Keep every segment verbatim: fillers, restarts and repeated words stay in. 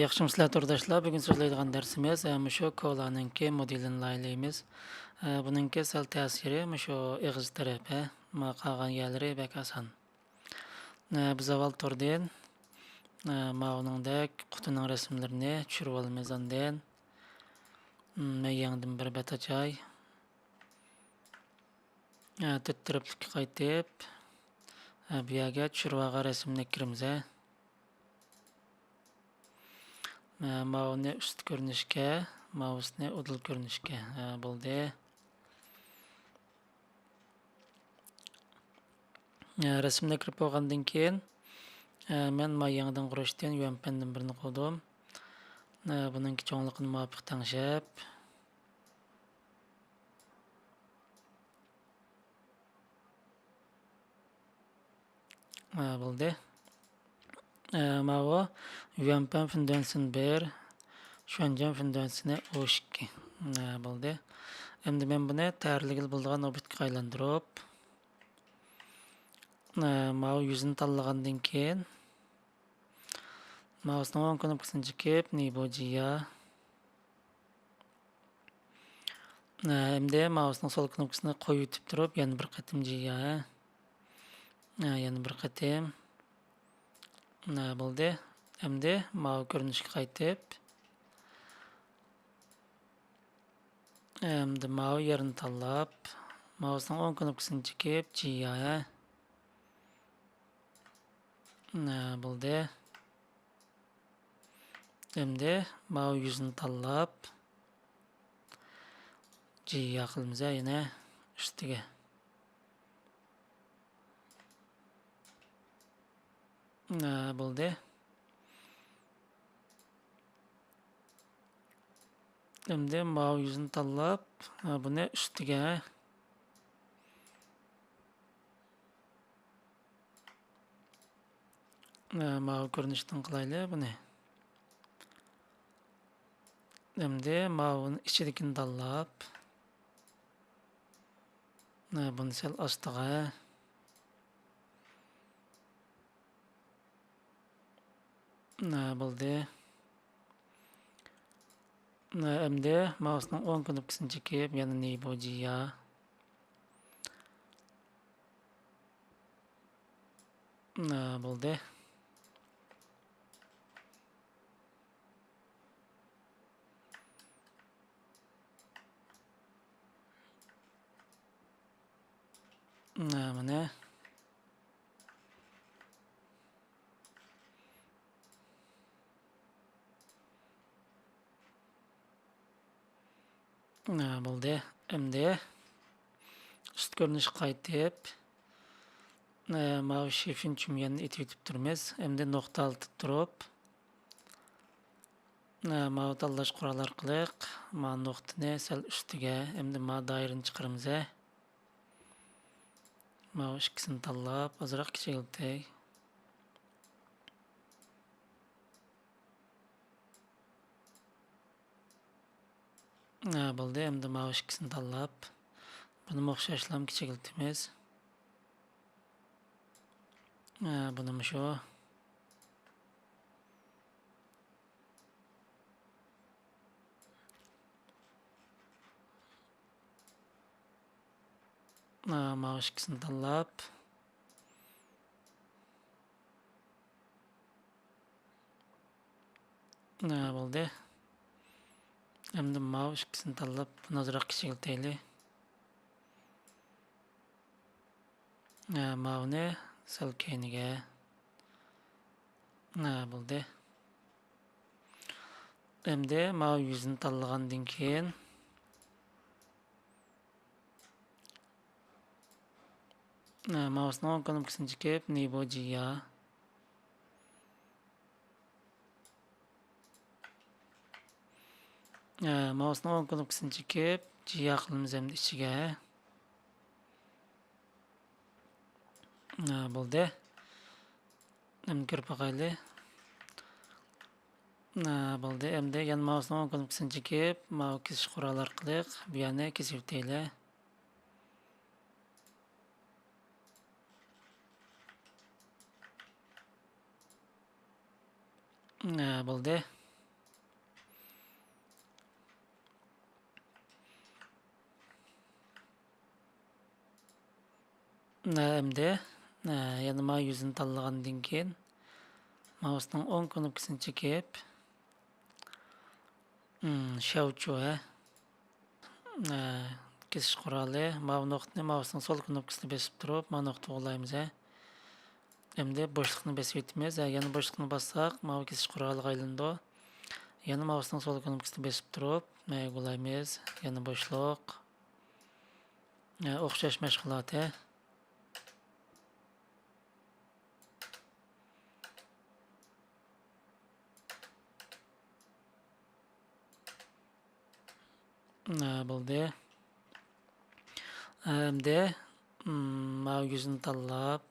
ياخشىمۇسىلەر تورداشلار؟ بۈگۈن سۆزلەيدىغان دەرسىمىز، ئە، مۇشۇ كولانىڭكى مودېلىنى لايىھەلەيمىز. ئە، بۇنىڭكى سەل تەسىرى مۇشۇ ئېغىز تەرەپ، ھە، ما قالغان يەرلىرى بەك ئاسان. ئە، بىز ئاۋۋال توردىن، ئە، ماۋۇنىڭدەك قۇتىنىڭ رەسىملىرىنى چۈشۈرۈۋالىمىز ئاندىن. م، مەن يېڭىدىن بىر بەت ئاچاي. ئە، تۆت تەرەپلىككە قايتىپ، ئە، بۇ يەرگە چۈشۈرۈۋالغان رەسىمنى كىرىمىز، ھە. ئە، ماۋۇنى ئۈستى كۆرۈنۈشكە، ماۋۇسىنى ئۇدۇل كۆرۈنۈشكە. ئە، بولدى. ئە، رەسىمنى كىرىپ بولغاندىن كېيىن، ئە، مەن ما يېڭىدىن قۇرۇشتىن يۈەنپەندىن بىرنى قويدۇم. ئە، بۇنىڭكى چوڭلۇقىنى مۇۋاپىق تەڭشەپ، ھە، بولدى. ئە، ماۋۇ يۈەنپەن فىندۈەنسىن بىر، شۇەنجەن فىندۈەنسىنى ئۇ ئىككى. ھە، بولدى. ئەمدى مەن بۇنى تەرلىگىلى بولىدىغان ئوبيېكتقا ئايلاندۇرۇپ، ئە، ماۋۇ يۈزىنى تاللىغاندىن كېيىن، مائۇسنىڭ ئوڭ كۇنۇپكىسىنى چېكىپ، نى بۇ جىيا. ئەمدى مائۇسنىڭ سول كۇنۇپكىسىنى قويۇۋېتىپ تۇرۇپ، يەنە بىر قېتىم جىيا. يەنە بىر قېتىم. بولدى. ئەمدى ماۋۇ كۆرۈنۈشكە قايتىپ، ئەمدى ماۋۇ يەرنى تاللاپ، مائۇسنىڭ ئوڭ كۇنۇپكىسىنى چېكىپ، جىيا. بولدى. ئەمدى ماۋۇ يۈزنى تاللاپ، جىيا قىلىمىز يەنە ئۈستىگە. بولدى. ئەمدى ماۋۇ يۈزنى تاللاپ، بۇنى ئۈستىگە. ماۋۇ كۆرۈنۈشتىن قىلايلى بۇنى. ئەمدى ماۋۇنى ئىچىدىكىنى تاللاپ، بۇنى سەل ئاستىغا. بولدى. ئەمدى مائۇسنىڭ ئوڭ كۇنۇپكىسىنى چېكىپ، يەنە نى بۇ جىيا. بولدى. مانا. بولدى. ئەمدى ئۈست كۆرۈنۈشكە قايتىپ، ماۋۇ شىفىن چۈميەننى ئېتىۋېتىپ تۇرىمىز. ئەمدى نۇقتا ئالتىدا تۇرۇپ، ماۋۇ تاللاش قورالى ئارقىلىق ماۋۇ نۇقتىنى سەل ئۈستىگە، ئەمدى ماۋۇ دائىرىنى چىقىرىمىز. ماۋۇ ئىككىسىنى تاللاپ، ئازراق كىچىكلىتەي. ھە، بولدى. ئەمدى ماۋۇ ئىككىسىنى تاللاپ، بۇنىمۇ ئوخشاشلا كىچىكلىتىمىز. ھە، بۇنىمۇ شۇ. ھە، ماۋۇ ئىككىسىنى تاللاپ. ھە، بولدى. ئەمدى ماۋۇ ئىككىسىنى تاللاپ، بۇنى ئازراق كىچىكلىتەيلى. ھە، ماۋۇنى سەل كەينىگە. ھە، بولدى. ئەمدى ماۋۇ يۈزنى تاللىغاندىن كېيىن، ھە، ماۋۇسنىڭ ئوڭ كۇنۇپكىسىنى چېكىپ، نى بۇ جىيا. ھە، ماۋۇسنىڭ ئوڭ كۇنۇپكىسىنى چېكىپ، جىيا قىلىمىز ئەمدى ئىچىگە. ھە، بولدى. ئەمدى كىرىپ باقايلى. ھە، بولدى. ئەمدى يەنە ماۋۇسنىڭ ئوڭ كۇنۇپكىسىنى چېكىپ، ماۋۇ كېسىش قورالى ئارقىلىق بۇ يەرنى كېسىۋېتەيلى. ھە، بولدى. ھە، ئەمدى، ھە، يەنە ماۋۇ يۈزنى تاللىغاندىن كېيىن، ماۋۇسنىڭ ئوڭ كۇنۇپكىسىنى چېكىپ، ھىم، شياۋچۇ، ھە. ھە، كېسىش قورالى. ماۋۇ نۇقتىنى ماۋۇسنىڭ سول كۇنۇپكىسىنى بېسىپ تۇرۇپ، ماۋۇ نۇقتىغا ئۇلايمىز، ھە. ئەمدى بوشلۇقنى بېسىۋېتىمىز. ھە، يەنە بوشلۇقنى باسساق، ماۋۇ كېسىش قورالىغا ئايلىنىدۇ. يەنە ماۋۇسنىڭ سول كۇنۇپكىسىنى بېسىپ تۇرۇپ، مەيگە ئۇلايمىز. يەنە بوشلۇق. ھە، ئوخشاش مەشغۇلات، ھە. ھە، بولدى. ئەمدى، مم، ماۋۇ يۈزنى تاللاپ،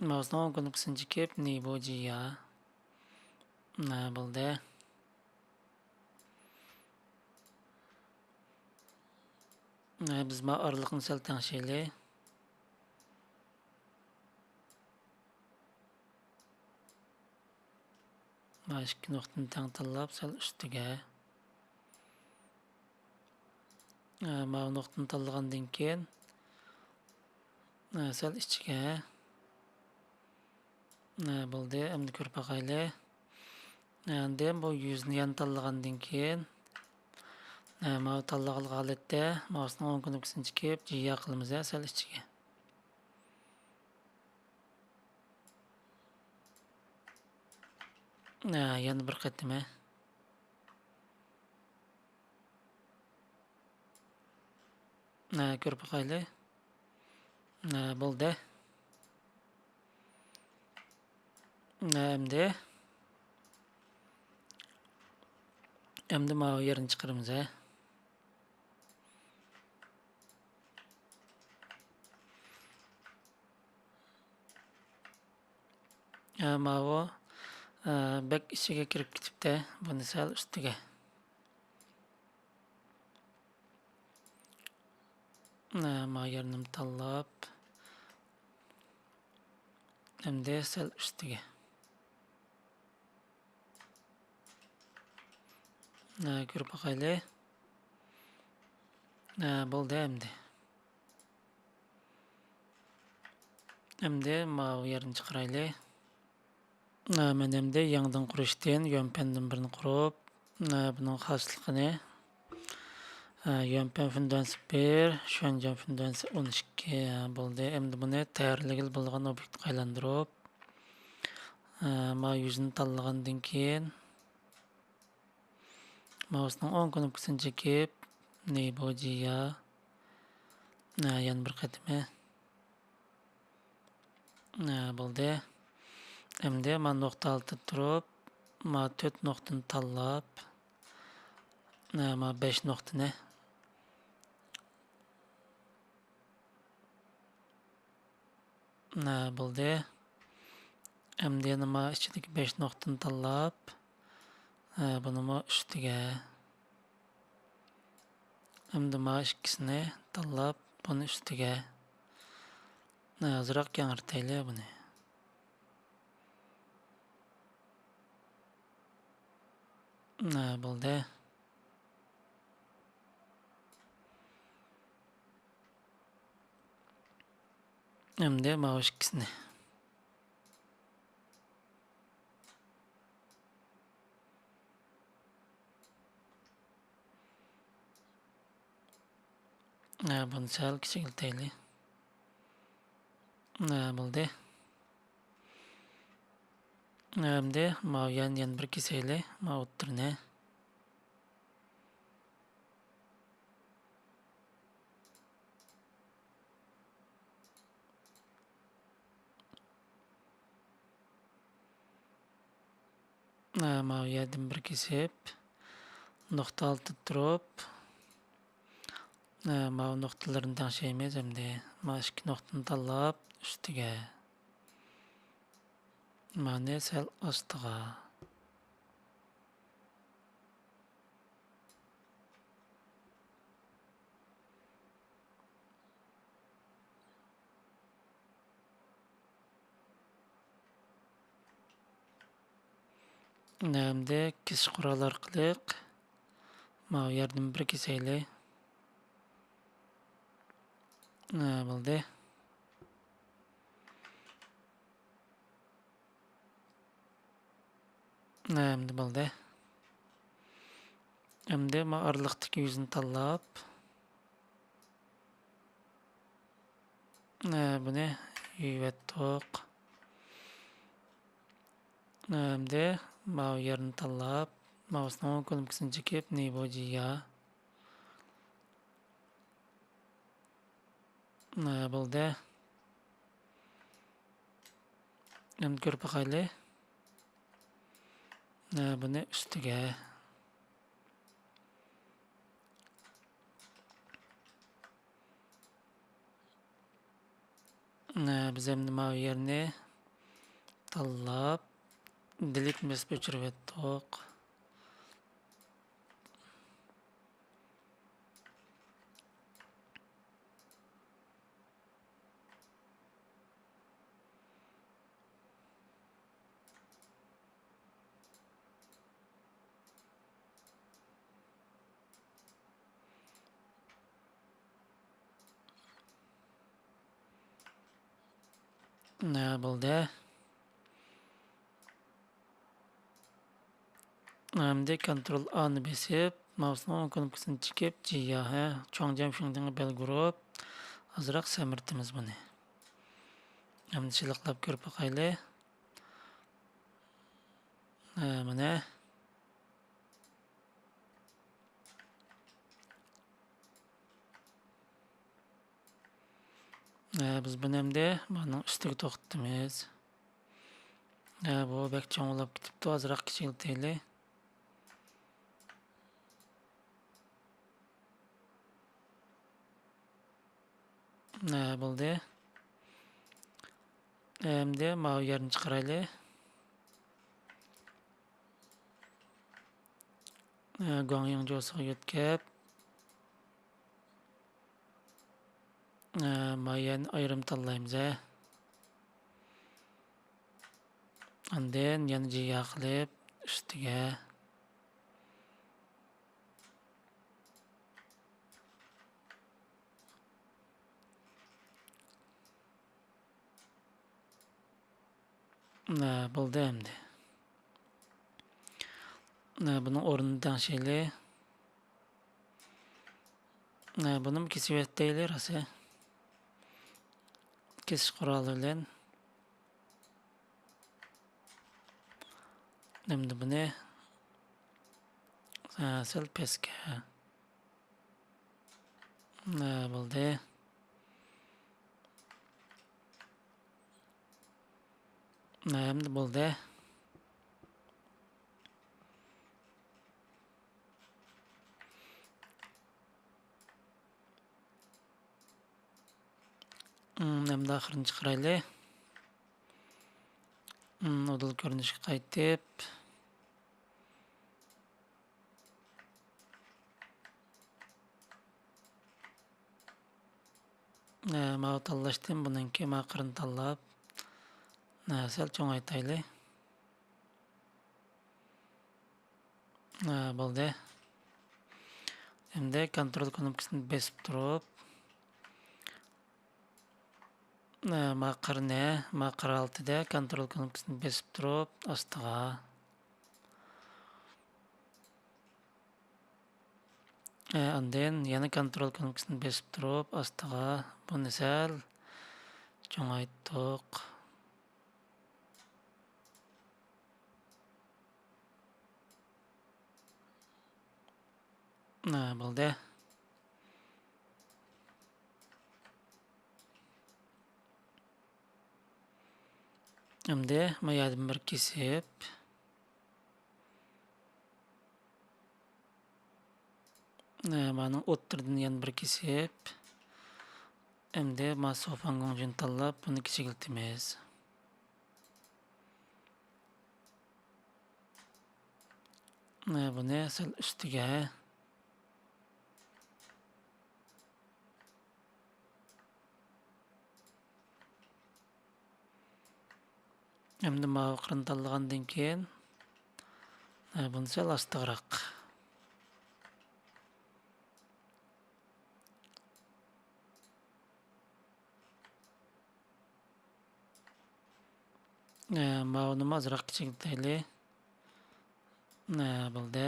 ماۋۇسنىڭ ئوڭ كۇنۇپكىسىنى چېكىپ، نىبۇجىيا. ھە، بولدى. ھە، بىز ماۋۇ ئارىلىقنى سەل تەڭشەيلى. ماۋۇ ئىككى نۇقتىنى تەڭ تاللاپ، سەل ئۈستىگە. ھە، ماۋۇ نۇقتىنى تاللىغاندىن كېيىن، ھە، سەل ئىچىگە. ھە، بولدى، ئەمدى كۆرۈپ باقايلى. ئەمدى بۇ يۈزنى يەنە تاللىغاندىن كېيىن، ھە، ماۋۇ تاللىغانلىق ھالەتتە ماۋۇسنىڭ ئوڭ كۇنۇپكىسىنى چېكىپ، جىيا قىلىمىز، ھە، سەل ئىچىگە. ھە، يەنە بىر قېتىم، ھە. ھە، كۆرۈپ باقايلى. ھە، بولدى. ھە، ئەمدى. ئەمدى ماۋۇ يەرنى چىقىرىمىز، ھە. ھە، ماۋۇ، ھە، بەك ئىچىگە كىرىپ كېتىپتۇ. بۇنى سەل ئۈستىگە. ھە، ما يەرنى تاللاپ، ئەمدى سەل ئۈستىگە. ھە، كۆرۈپ باقايلى. ھە، بولدى ئەمدى. ئەمدى ماۋۇ يەرنى چىقىرايلى. مەن ئەمدى يېڭىدىن قۇرۇشتىن يۈەنپەندىن بىرنى قۇرۇپ، بۇنىڭ خاسلىقىنى، يۈەنپەن فۇندۇەنسى بىر، شۈەنجيەن فۇندۇەنسى ئون ئىككى بولدى. ئەمدى بۇنى تەييارلىگىلى بولىدىغان ئوبيېكتقا ئايلاندۇرۇپ، ما يۈزنى تاللىغاندىن كېيىن، ماۋۇسنىڭ ئوڭ كۇنۇپكىسىنى چېكىپ، نېيبوجيا. يەنە بىر قېتىمى. ھە، بولدى. ئەمدى ما نۇقتا ئالدىدا تۇرۇپ، ما تۆت نۇقتىنى تاللاپ، ھە، ما بەش نۇقتىنى. ھە، بولدى. ئەمدى يەنە ما ئىچىدىكى بەش نۇقتىنى تاللاپ، ھە، بۇنىمۇ ئۈستىگە. ئەمدى ما ئىككىسىنى تاللاپ، بۇنى ئۈستىگە. ئازراق كەڭرىتەيلى بۇنى. ھە، بولدى. ئەمدى ماۋۇ ئىككىسىنى. ھە، بۇنى سەل كىچىكلىتەيلى. ھە، بولدى. ئەمدى ماۋۇ يەنە، يەنە بىر كېسەيلى، ماۋۇ ئوتتۇرىنى. ماۋۇ يەردىن بىر كېسىپ، نۇقتا ئالدىدا تۇرۇپ، ماۋۇ نۇقتىلىرىنى تەڭشەيمىز ئەمدى. ماۋۇ ئىككى نۇقتىنى تاللاپ، ئۈستىگە. مانى سەل ئاستىغا. ئەمدى كېسىش قورالى ئارقىلىق ماۋۇ يەردىن بىر كېسەيلى. ھە، بولدى. ھە، ئەمدى بولدى. ئەمدى ما ئارىلىقتىكى يۈزنى تاللاپ، ھە، بۇنى يۇيۇۋەتتۇق. ئەمدى ماۋۇ يەرنى تاللاپ، ماۋۇسنىڭ ئوڭ كۇنۇپكىسىنى چېكىپ، نېيبۇجيا. ھە، بولدى. ئەمدى كۆرۈپ باقايلى. ھە، بۇنى ئۈستىگە. ھە، بىز ئەمدى ماۋۇ يەرنى تاللاپ، دېلىت بېسىپ ئۆچۈرۈۋەتتۇق. ھە، بولدى. ئەمدى كونترول ئانى بېسىپ، ماۋسنىڭ ئوڭ كۇنۇپكىسىنى چېكىپ، جىيا، ھە، چوڭ جيەنشېڭدىڭ بەلگىلەپ، ئازراق سەمرىتىمىز بۇنى. ئەمدى سىلىقلاپ كۆرۈپ باقايلى. ھە، مانا. ھە، بىز بۇنى ئەمدى مانىڭ ئۈستىگە توختىتىمىز. ھە، بۇ بەك چوڭ بولۇپ كېتىپتۇ، ئازراق كىچىكلىتەيلى. ھە، بولدى. ئەمدى ماۋۇ يەرنى چىقىرايلى. ھە، گۇاڭيىڭ جوسىغا يۆتكەپ. ھە، ماۋۇ يەرنى ئايرىم تاللايمىز، ھە. ئاندىن يەنە جىيا قىلىپ ئۈستىگە. ھە، بولدى ئەمدى. ھە، بۇنىڭ ئورنىنى تەڭشەيلى. ھە، بۇنىمۇ كېسىۋېتەيلى راسى. كېسىش قورالى بىلەن. ئەمدى بۇنى، ھە، سەل پەسكە. ھە، بولدى. ھە، ئەمدى بولدى. ئەمدى ئاخىرىنى چىقىرايلى. ئۇدۇل كۆرۈنۈشكە قايتىپ. ئە، ماۋۇ تاللاشتىن بۇنىڭكى ماقىرىنى تاللاپ، ئە، سەل چوڭايتايلى. ئە، بولدى. ئەمدى كونترول كۇنۇپكىسىنى بېسىپ تۇرۇپ، ئە، ماقىرنى، ماقىر ھالىتىدە كونترول كۇنۇپكىسىنى بېسىپ تۇرۇپ، ئاستىغا. ئە، ئاندىن يەنە كونترول كۇنۇپكىسىنى بېسىپ تۇرۇپ، ئاستىغا بۇنى سەل چوڭايتتۇق. ئە، بولدى. ئەمدى ما يەردىن بىر كېسىپ، ئە، مانىڭ ئوتتۇرىدىن يەنە بىر كېسىپ، ئەمدى ما سوفاڭ گۇڭجىنى تاللاپ، بۇنى كىچىكلىتىمىز. ئە، بۇنى سەل ئۈستىگە. ئەمدى ماۋۇ قىرنى تاللىغاندىن كېيىن، ئە، بۇنى سەل ئاستىغىراق. ئە، ماۋۇنىمۇ ئازراق كىچىكلىتەيلى. ئە، بولدى.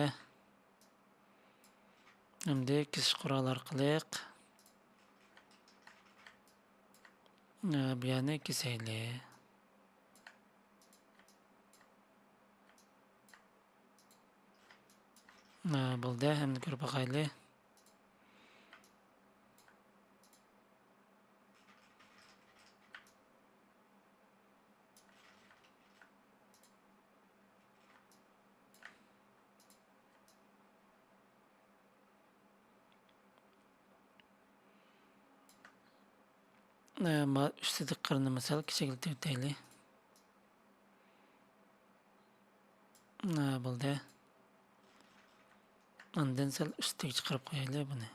ئەمدى كېسىش قورالى ئارقىلىق، ئە، بۇ يەرنى كېسەيلى. ئە، بولدى، ئەمدى كۆرۈپ باقايلى. ئە، ما-، ئۈستىدىكى قىرىنى سەل كىچىكلىتىۋېتەيلى. ئە، بولدى. ئاندىن سەل ئۈستىگە چىقىرىپ قويايلى بۇنى.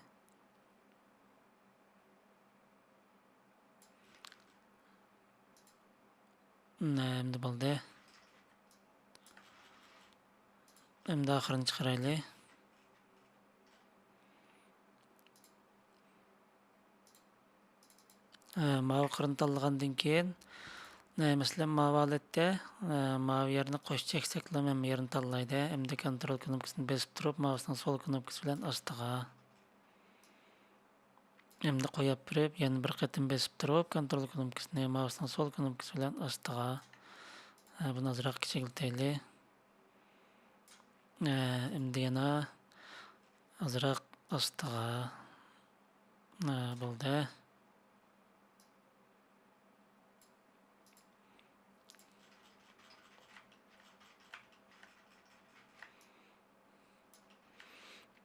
ئەمدى بولدى. ئەمدى ئاخىرىنى چىقىرايلى. ئە، ماۋۇ قىرنى تاللىغاندىن كېيىن، ئە، مەسىلەن، ماۋۇ ھالەتتە، ئە، ماۋۇ يەرنى قوش چەكسەكلا ھەممە يەرنى تاللايدۇ. ئەمدى كونترول كنوپكىسىنى بېسىپ تۇرۇپ، مائۇسنىڭ سول كنوپكىسى بىلەن ئاستىغا. ئەمدى قويۇپ بېرىپ، يەنە بىر قېتىم بېسىپ تۇرۇپ، كونترول كنوپكىسىنى مائۇسنىڭ سول كنوپكىسى بىلەن ئاستىغا. ئە، بۇنى ئازراق كىچىكلىتەيلى. ئە، ئەمدى يەنە ئازراق ئاستىغا. ئە، بولدى.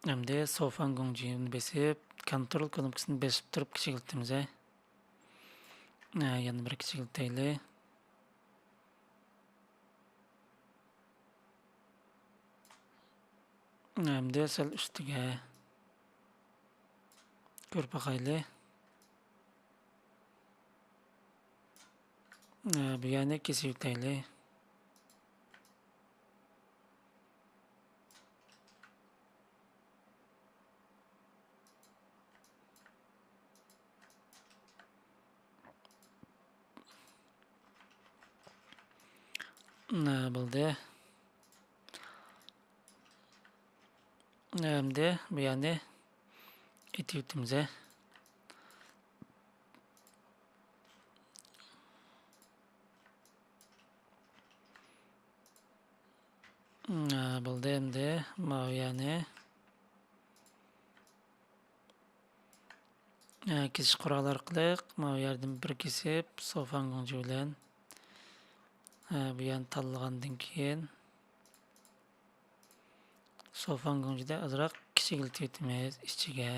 ئەمدى سوفاڭ گۇڭجىنى بېسىپ، كونترول كنوپكىسىنى بېسىپ تۇرۇپ كىچىكلىتىمىز. ئە، يەنە بىر كىچىكلىتەيلى. ئەمدى سەل ئۈستىگە كۆرۈپ باقايلى. ئە، بۇ يەرنى كېسىۋېتەيلى. نە بولدى. ئەمدى بۇ يەرنى ئېتىۋېتىمىز. ھە، بولدى ئەمدى. ماۋۇ يەرنى، ھە، كېسىش قورالى ئارقىلىق ماۋۇ يەردىن بىر كېسىپ، سوفاڭ گۇڭجى بىلەن، ھە، بۇ يەرنى تاللىغاندىن كېيىن، سوفاڭ گۇڭجىدا ئازراق كىچىكلىتىۋېتىمىز ئىچىگە.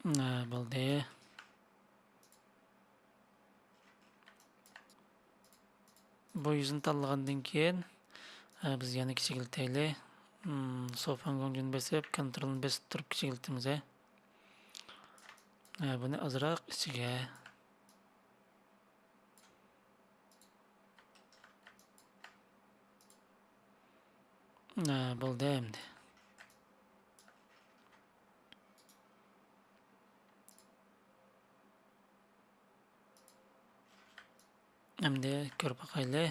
ھە، بولدى. بۇ يۈزنى تاللىغاندىن كېيىن، ھە، بىز يەنە كىچىكلىتەيلى. ھىم، سوفاڭ گۇڭجىنى بېسىپ، كونترولنى بېسىپ تۇرۇپ كىچىكلىتىمىز، ھە. ھە، بۇنى ئازراق ئىچىگە. ھە، بولدى ئەمدى. ئەمدى كۆرۈپ باقايلى.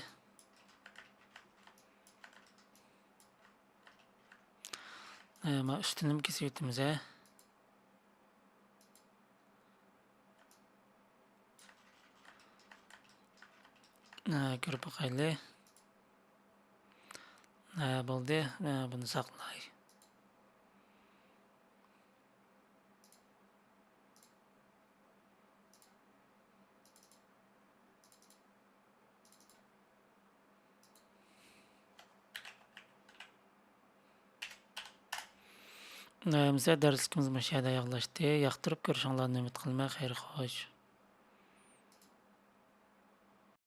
ھە، ما ئۈستىنىمۇ كېسىۋېتىمىز، ھە. ھە، كۆرۈپ باقايلى. ھە، بولدى. ھە، بۇنى ساقلاي. ئەمىسە دەرسلىكىمىز مۇشۇ يەردە ئاياغلاشتى. ياقتۇرۇپ كۆرۈشۈڭلارنى ئۈمىد قىلىمەن. خەير خوش.